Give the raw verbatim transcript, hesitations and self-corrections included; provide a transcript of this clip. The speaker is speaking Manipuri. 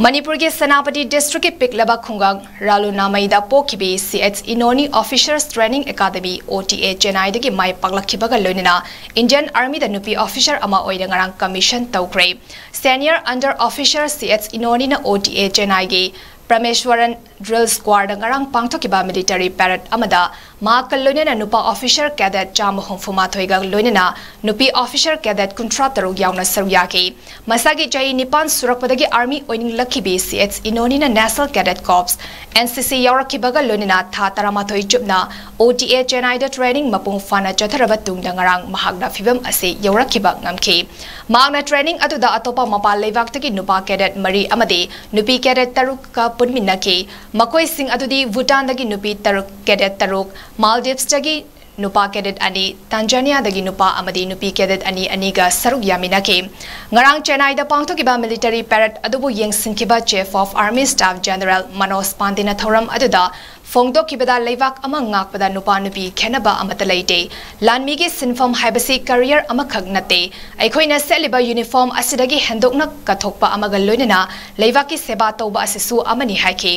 ꯃꯅꯤꯄꯨꯔꯒꯤ ꯁꯦꯅꯥꯄꯇꯤ ꯗꯤꯁꯇ꯭ꯔꯤꯛꯀꯤ ꯄꯤꯛꯂꯕ ꯈꯨꯡꯒꯪ ꯔꯥꯂꯨꯅꯥꯃꯩꯗ ꯄꯣꯛꯈꯤꯕꯤ C H Inoni officers training academy, O T A, ꯆꯦꯟꯅꯥꯏꯗꯒꯤ ꯃꯥꯏ ꯄꯥꯛꯂꯛꯈꯤꯕꯒ ꯂꯣꯏꯅꯅ ꯏꯟꯗꯤꯌꯟ ꯑꯥꯔꯃꯤꯗ ꯅꯨꯄꯤ ꯑꯣꯐꯤꯁꯔ ꯑꯃ ꯑꯣꯏꯅ ꯉꯔꯥꯡ ꯀꯃꯤꯁꯟ ꯇꯧꯈ꯭ꯔꯦ꯫ ꯁꯦꯅꯤꯌꯔ ꯑꯟꯗꯔ ꯑꯣꯐꯤꯁꯔ ꯁꯤ ꯑꯩꯆ ꯏꯅꯣꯅꯤꯅ ꯑꯣ ꯇꯤ ꯑꯦ ꯆꯦꯟꯅꯥꯏꯒꯤ ꯄ꯭ꯔꯃꯦꯁ꯭ꯋꯔꯟ ꯗ꯭ꯔꯤꯜ ꯁ꯭ꯀ꯭ꯋꯥꯔꯗ ꯉꯔꯥꯡ ꯄꯥꯡꯊꯣꯛꯈꯤꯕ ꯃꯤꯂꯤꯇꯔꯤ ꯄꯦꯔꯦꯗ ꯑꯃꯗ ꯃꯍꯥꯛꯀ ꯂꯣꯏꯅꯅ ꯅꯨꯄꯥ ꯑꯣꯐꯤꯁꯔ ꯀꯦꯗꯦꯠ ꯆꯥꯝꯃ ꯍꯨꯝꯐꯨ ꯃꯥꯊꯣꯏꯒ ꯂꯣꯏꯅꯅ ꯅꯨꯄꯤ ꯑꯣꯐꯤꯁꯔ ꯀꯦꯗꯦꯠ ꯀꯨꯟꯊ꯭ꯔꯥ ꯇꯔꯨꯛ ꯌꯥꯎꯅ ꯁꯔꯨꯛ ꯌꯥꯈꯤ꯫ ꯃꯁꯥꯒꯤ ꯆꯍꯤ ꯅꯤꯄꯥꯟ ꯁꯨꯔꯛꯄꯗꯒꯤ ꯑꯥꯔꯃꯤ ꯑꯣꯏꯅꯤꯡꯂꯛꯈꯤꯕꯤ ꯁꯤ ꯑꯩꯆ ꯏꯅꯣꯅꯤꯅ national cadet corps, N C C, ꯌꯥꯎꯔꯛꯈꯤꯕꯒ ꯂꯣꯏꯅꯅ ꯊꯥ ꯇꯔꯥꯃꯥꯊꯣꯏ ꯆꯨꯞꯅ ꯑꯣ ꯇꯤ ꯑꯦ ꯆꯦꯟꯅꯥꯏꯗ ꯇ꯭ꯔꯦꯅꯤꯡ ꯃꯄꯨꯡ ꯐꯥꯅ ꯆꯠꯊꯔꯕ ꯇꯨꯡꯗ ꯉꯔꯥꯡ ꯃꯍꯥꯛꯅ ꯐꯤꯚꯝ ꯑꯁꯤ ꯌꯧꯔꯛꯈꯤꯕ ꯉꯝꯈꯤ꯫ ꯃꯍꯥꯛꯅ ꯇ꯭ꯔꯦꯅꯤꯡ ꯑꯗꯨꯗ ꯑꯇꯣꯞꯄ ꯃꯄꯥꯟ ꯂꯩꯕꯥꯛꯇꯒꯤ ꯅꯨꯄꯥ ꯀꯦꯗꯦꯠ ꯃꯔꯤ ꯑꯃꯗꯤ ꯅꯨꯄꯤ ꯀꯦꯗꯦꯠ ꯇꯔꯨꯛꯀ ꯄꯨꯟꯃꯤꯟꯅꯈꯤ꯫ ꯃꯈꯣꯏꯁꯤꯡ ꯑꯗꯨꯗꯤ ꯚꯨꯇꯥꯟꯗꯒꯤ ꯅꯨꯄꯤ ꯇꯔꯨꯛ, ꯀꯦꯗꯦꯠ ꯇꯔꯨꯛ, ꯃꯥꯜꯗꯤꯚꯁꯇꯒꯤ ꯅꯨꯄꯥ ꯀꯦꯗꯦꯠ ꯑꯅꯤ, ꯇꯥꯟꯖꯥꯅꯤꯌꯥꯗꯒꯤ ꯅꯨꯄꯥ ꯑꯃꯗꯤ ꯅꯨꯄꯤ ꯀꯦꯗꯦꯠ ꯑꯅꯤ ꯑꯅꯤꯒ ꯁꯔꯨꯛ ꯌꯥꯃꯤꯟꯅꯈꯤ꯫ ꯉꯔꯥꯡ ꯆꯦꯟꯅꯥꯏꯗ ꯄꯥꯡꯊꯣꯛꯈꯤꯕ ꯃꯤꯂꯤꯇꯔꯤ ꯄꯦꯔꯦꯗ ꯑꯗꯨꯕꯨ ꯌꯦꯡꯁꯤꯟꯈꯤꯕ chief of army staff general Manoj ꯄꯥꯟꯗꯦꯅ ꯊꯧꯔꯝ ꯑꯗꯨꯗ ꯐꯣꯡꯗꯣꯛꯈꯤꯕꯗ, ꯂꯩꯕꯥꯛ ꯑꯃ ꯉꯥꯛꯄꯗ ꯅꯨꯄꯥ ꯅꯨꯄꯤ ꯈꯦꯟꯅꯕ ꯑꯃꯠꯇ ꯂꯩꯇꯦ꯫ ꯂꯥꯟꯃꯤꯒꯤ ꯁꯤꯟꯐꯝ ꯍꯥꯏꯕꯁꯤ ꯀꯦꯔꯤꯌꯔ ꯑꯃꯈꯛ ꯅꯠꯇꯦ꯫ ꯑꯩꯈꯣꯏꯅ ꯁꯦꯠꯂꯤꯕ ꯌꯨꯅꯤꯐꯣꯔꯝ ꯑꯁꯤꯗꯒꯤ ꯍꯦꯟꯗꯣꯛꯅ ꯀꯠꯊꯣꯛꯄ ꯑꯃꯒ ꯂꯣꯏꯅꯅ ꯂꯩꯕꯥꯛꯀꯤ ꯁꯦꯕꯥ ꯇꯧꯕ ꯑꯁꯤꯁꯨ ꯑꯃꯅꯤ ꯍꯥꯏꯈꯤ꯫